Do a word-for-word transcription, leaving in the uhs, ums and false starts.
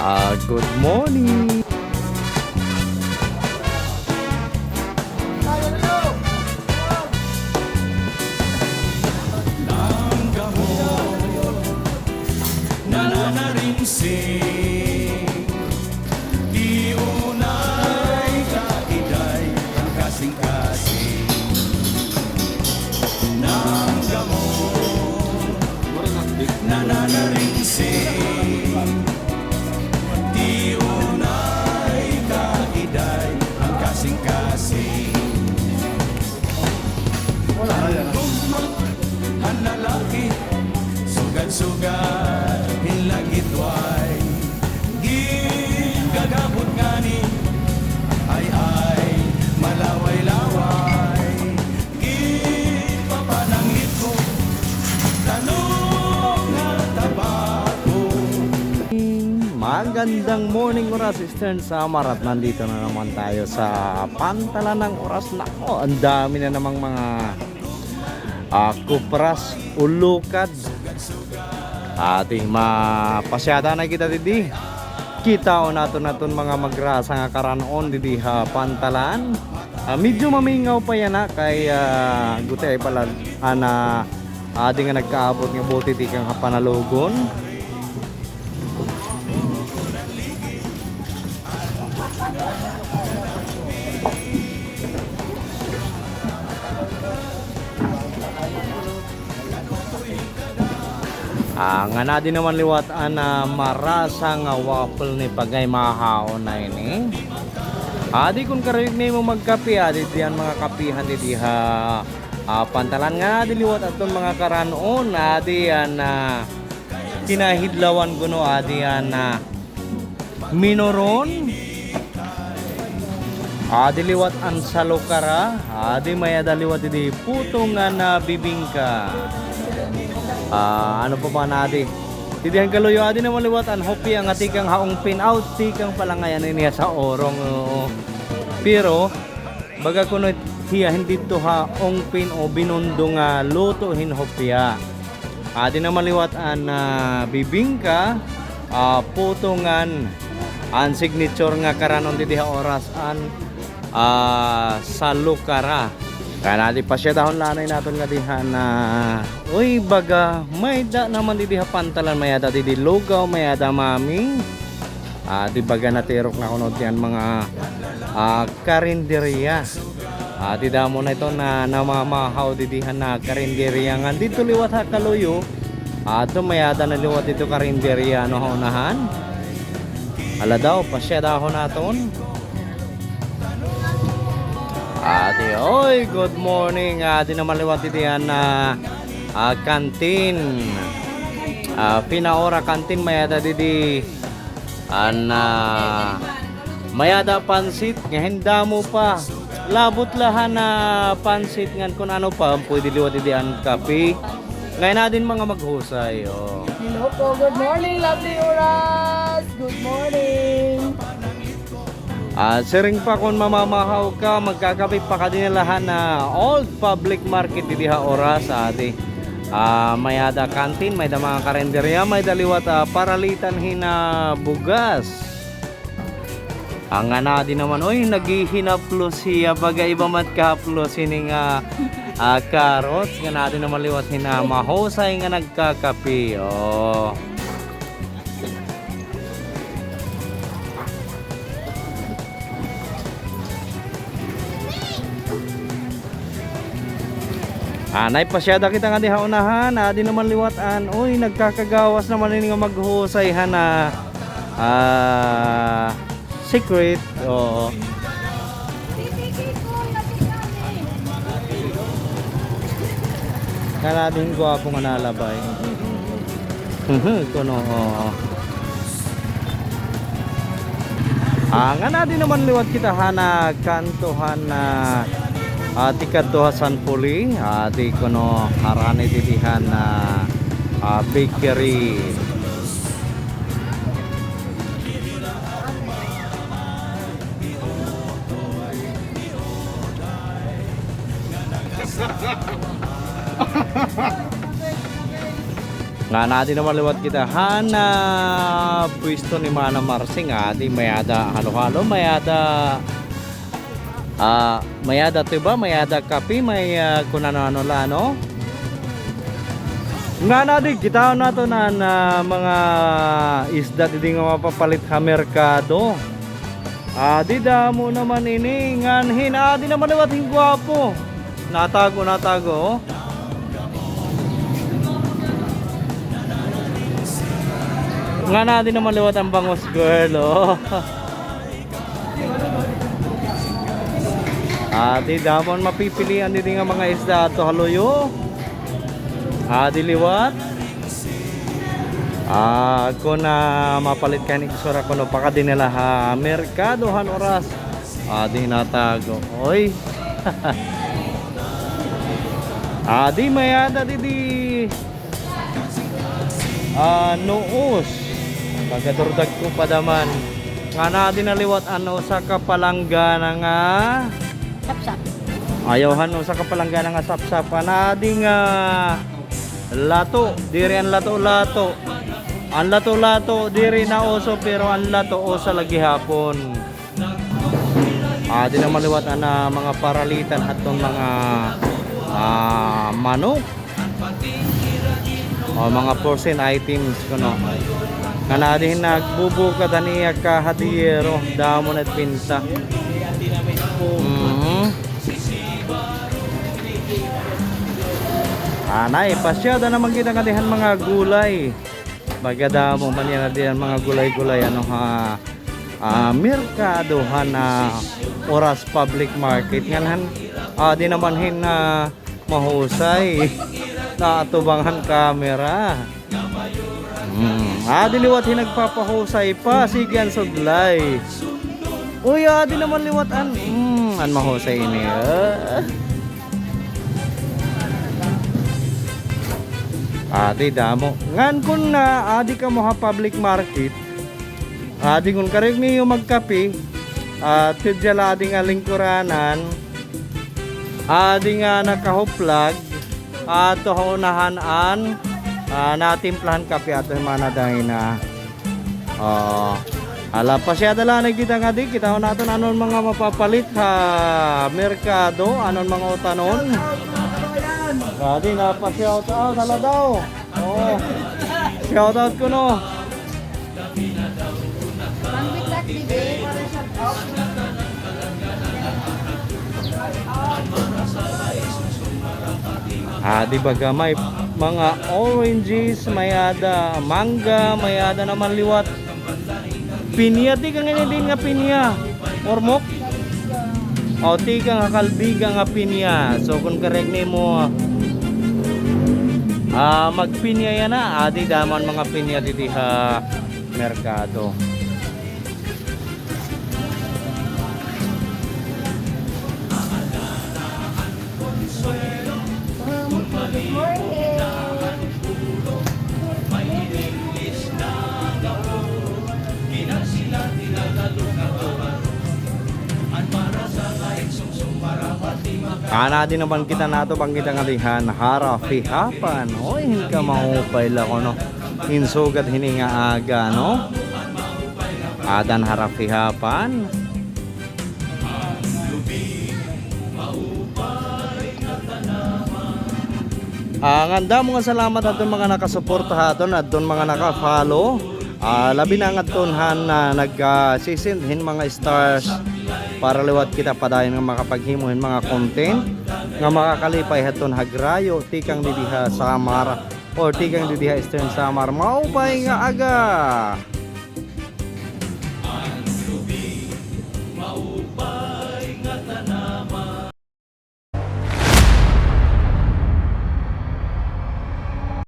Ah, good morning. Magandang morning, Oras, Eastern Samar, at nandito na naman tayo sa pantalan ng Oras. Nako, ang dami na namang mga, ah, kupras, ulukad. Ati, mapasyada na kita didi. Kitaon naton aton mga magrasa nga karan-on didi ha pantalan. Ah, medyo mamingaw pa yana kay, ah, gutiay pa la an, ah, adi nga nagkaabot nga bote tikang ha Panalugon. Ah, ngan adi naman liwat an, ah, marasa nga waffle ni Pagay, mahaon na ini. Adi kon karuyag nimo magkape, adi didi an mga kapihan didi ha, ah, pantalan. Ngan adi liwat aton mga karan-on, adi an, ah, kinahidlawan kuno, adi an, ah, minoron. Adi liwat an salukara. Adi may-ada liwat didi puto ngan bibingka. Ah, ano pa ba an adi? Didi han kaluyo, adi naman liwat an hopya nga tikang ha Ongpin. Aw, tikang pala ngay-an ini ha Saurong, oo. Pero, baga kuno hiya hin didto ha Ongpin o Binondo nga luto hin hopya. Adi naman liwat an, ah, bibingka, ah, puto ngan an signature nga karan-on didi ha Oras an, ah, salukara. Kay adi pasyadahon la anay naton ngadi han, uy, baga may-ada naman didi ha pantalan, may-ada didi lugaw, may-ada mami. Ah, di baga natirok na kuno didi an mga, ah, karinderya. Ah, dida mo na ito na namamahaw didi han, ah, karinderya ngan didto liwat ha kaluyo. Ah, ito may-ada na liwat didto karinderya, ano, ha unahan. Hala daw, pasyadahon naton. Adi, oy, good morning. Adi naman liwat didi han, ah, ah, canteen. Ah, Pinaora Canteen, may-ada didi an, ah, may-ada pansit, nga hin damo pa. Labot la han, ah, pansit ngan kun ano pa, pwede liwat didi an kape. Ngay-an na didi an mga maghusay, oh. Hello po, good morning, lovely Oras. Good morning. Ah, siring pa kon mamamahaw ka, magkakape pa ka didi la han, ah, Old Public Market didi ha Oras, adi. Ah, may-ada canteen, may-ada mga karinderya, may-ada liwat, ah, paralitan hin, ah, bugas. An ngan adi naman, oy, naghihinaplos hiya, baga iba man kahaplos hini nga, ah, carrots, ngan adi naman liwat hin, ah, mahusay nga nagkakape, oh. Anay, pasyada kita ngadi ha unahan, adi naman liwat an, uy, nagkakagawas naman ini nga maghusay han, ah, ah, secret, oo. Nala din gwapo nga nalabay. Mhm, kuno, oo. Ah, ngan adi naman liwat kita han, ah, kanto han, ah, ah, tikadto ha San Poli, ah, adi kuno harani didi han, ah, ah, bakery. Ngan adi naman liwat kita han, ah, pwesto ni Mana Marsing, adi may-ada halo-halo, may-ada, ah, may-ada tuba, may-ada kape, may, ah, kun ano-ano la, no? Ngan adi, kitaon naton an, ah, mga isda didi nga mapapalit ha merkado. Adi, damo naman ini. Ngan hin, adi naman liwat hin gwapo. Natago, natago, oh. Ngan adi naman liwat an bangus girl, oh. Adi, damo an mapipilian didi nga mga isda adto ha luyo. Adi liwat. Ah, kun, ah, mapalit ka hin igsura kuno pakadi nila ha merkado han Oras. Adi natago. Oy. Adi may-ada didi. Ah, nuos. Baga duro dagko pa daman. Ngan adi na liwat an usa ka palanggana nga Sapsap. Ayaw han usa ka palanggana nga sapsap. Ngan adi nga lato, diri an lato-lato. An lato-lato diri na uso, pero an lato usa la gihapon. Adi naman liwat an, ah, mga paralitan hadton mga, ah, manok. O, mga porcine items kuno. Ngan adi hin nagbubukad an iya kahadiyero, damo na it binta. Mhm. Anay, pasyada naman kita ngadi han mga gulay. Baga damo man yana didi an mga gulay-gulay, ano, ha, ah, merkado han, ah, Oras Public Market. Ngan han, ah, adi naman hin, ah, mahusay. Naatubang han camera. Hmm, adi liwat hin nagpapahusay pa, sige an sudlay. Uy, adi naman liwat an, hmm, an mahusay ini, ah. Adi damo. Ngan kun, ah, adi kamo ha public market, adi kun karuyag niyo magkape, ah, tidya la adi nga lingkuranan, adi nga nakahuplag, adto ha unahan an, ah, natimplahan kape adto hin mga nadangin na. Ah, hala, pasyada la anay kita ngadi, kitaon naton ano an mga mapapalit ha merkado, ano an mga utanon. Ngadi, napa-shout out, hala daw. Oh. Shout out kuno. Bangwit lak, bibi. Ah, di ba, gamay, mga oranges, may-ada mangga, may-ada naman liwat. Pinya, tikang ini din nga pinya. Ormok? O, tikang ha Calbiga nga pinya. So, kun karuyag nimo, ah, magpinya yana, adi damo an mga pinya didi ha merkado. Ana, adi naman kita nato banggitan nga dihan, harapihapan. Oy, hin ka maupay la kuno. Hin sugad hini nga aga, no? Adan harapihapan. Ah, ngan damo nga salamat adton mga nakasuporta ha aton, adton mga naka-follow. Ah, labi na ngadton han, ah, nag, ah, sisend hin mga stars para liwat kita padayon nga makapaghimo hin mga content nga makakalipay hadton ha Agrayo, tikang didi ha Samar or tikang didi ha Eastern Samar. Maupay nga aga!